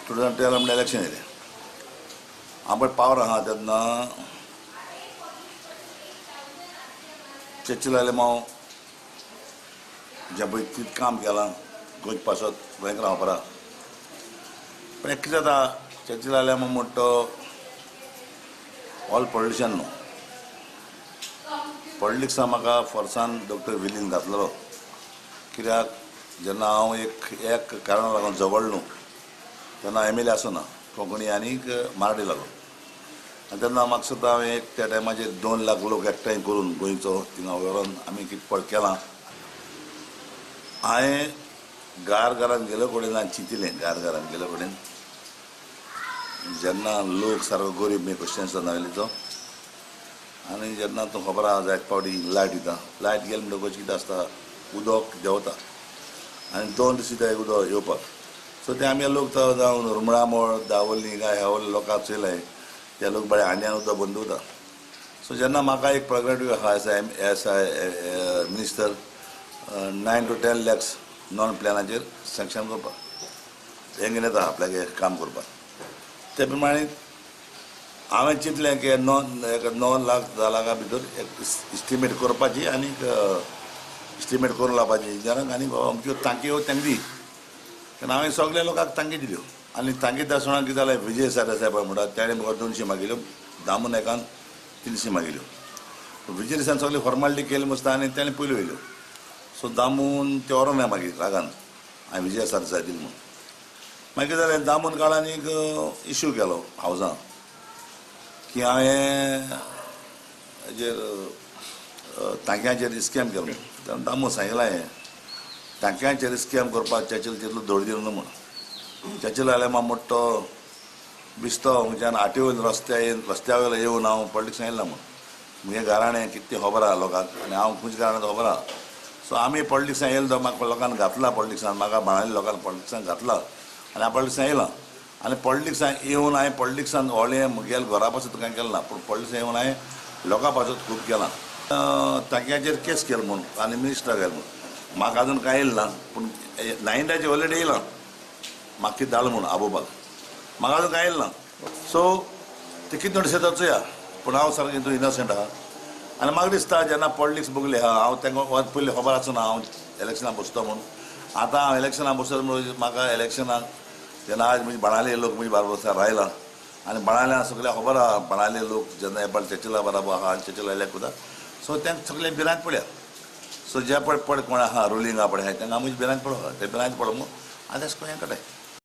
2012 म्हणल्यार इलेक्शन येयलें. हांव पळय पावर आहा तेन्ना चर्चील आलेमांव जें पळय कितें काम केलां गोंयचे पासत गोंयकारां खबर आहा. पण एक कितें जाता, चर्चील आलेमांव म्हणटा तो ऑल पॉलिटिशन न्हू. पॉलिटिक्सा म्हाका फोर्सान डॉक्टर विलीन घातलेलो, कित्याक जेन्ना हांव एक कारणाक लागून झगडलो न्हू तेन्ना एम एल ए आसना कोंकणी आनीक मराठी लागून, आनी तेन्ना म्हाका सुद्दां हांवें एक त्या टायमाचेर 2 लाख लोक एकठांय करून गोंयचो थिंगा व्हरोन आमी कितें पळ केलां. हांवें गार घरान गेलो कडेन हांवें चिंतिलें, गार घरान गेलो कडेन जेन्ना लोक सारको गरीब मी क्रिश्चन नावेलीचो, आनी जेन्ना तूं खबर आहा जायत फावटी लायट दिता, लायट गेली म्हणटकच कितें आसता उदक देंवता आनी 2 दीस सुद्दां उदक येवपाक. सो ते आमी लोक तो जावन रुमडामळ दावोली काय ह्या लोकांक चोयले ते लोक बरे हांड्यान उदक बंद दवरता. सो जेन्ना म्हाका एक प्रोग्रेटीव आहा as a minister 9 to 10 lakhs non प्लॅनाचेर सँक्शन करपाक हें येता आपल्यागे काम करपाक. ते प्रमाणे हांवें चिंतलें की 9 लाख 10 लाखा भितर एक इस्टिमेट करपाची आनीक इस्टिमेट करून लावपाची इंजिनियरांक आनी अमक्यो तांकयो तांकां दी. तेन्ना हांवें सगल्या लोकांक तांकी दिल्यो आनी तांकी आसतना कितें जालें, विजय सरदेसाय म्हणटा तेणें म्हाका 200 मागिल्यो, दामू नायकान 300 मागिल्यो. विजय देसायान सगळी फॉर्मालिटी केली मस्त आनी तेणें पयल्यो वयल्यो. सो दामून ते व्हरोन ना मागीर रागान हांवें विजय सरदेसाय दिली म्हूण. मागीर कितें जालें, दामून काळान एक इश्यू केलो हावजान की हांवें हेजेर तांक्यांचेर स्कॅम केलो. तेन्ना दामू सांगलां हें तांक्यांचेर स्कॅम करपाक चर्चील तितलो धड दिलो न्हू म्हूण. चर्चील आलेमांव म्हणटा तो बिस्तो हांगच्यान आटे वयलो रस्त्या वयलो येवन हांव पॉलिटिक्सान येयला म्हूण. म्हगे घराणें कितें खबर आहा लोकांक आनी हांव खंयच्या घराण्यां खबर आहा. सो आमी पॉलिटिक्सान येयले तो म्हाका लोकांनी घातला पॉलिटिक्सान, म्हाका बाणावले लोकांनी पॉलिटिक्सान घातला आनी हांव पॉलिटिक्सान येयलां. आनी पॉलिटिक्सान येवन हांवें पॉलिटिक्सान व्हडलें म्हगेल्या घरा पासत कांय केलें ना, पूण पॉलिटिक्सान येवन हांवें लोकां पासत खूब केलां. तांक्याचेर केस केलो म्हूण आनी मिनिस्टर गेलो म्हूण म्हाका अजून कांय येयलें ना, पूण 9 ऑलरेडी येयलां म्हाका कितें धाडलां म्हूण आबोवपाक, म्हाका अजून कांय येयलें ना. सो ते कितें नोटीस येता चोया, पूण हांव सारकें हितून इनोसंट आहा. आनी म्हाका दिसता जेन्ना पॉलिटिक्स बगले आहा हांव तांकां पयलीं खबर आसना हांव इलेक्शनाक बसता म्हूण. आतां हांव इलेक्शनाक बसता म्हणून म्हाका इलेक्शनाक जेन्ना आज म्हजी बाणाले लोक म्हजे बाराबर रायला आनी बाणाल्या सगळ्या खबर आहा, बाणाले लोक जेन्ना हे पळ चर्चिला बराबर आहा आनी चर्चिल आयल्याक वता, सो तांकां सगळें भिरांत पडया. सो जे पळय पळ कोण आहा रुलींग आहा पळय तांकां म्हजी भिरांत पडो आहा, ते भिरांत पडो म्हूण आतां हें कडे.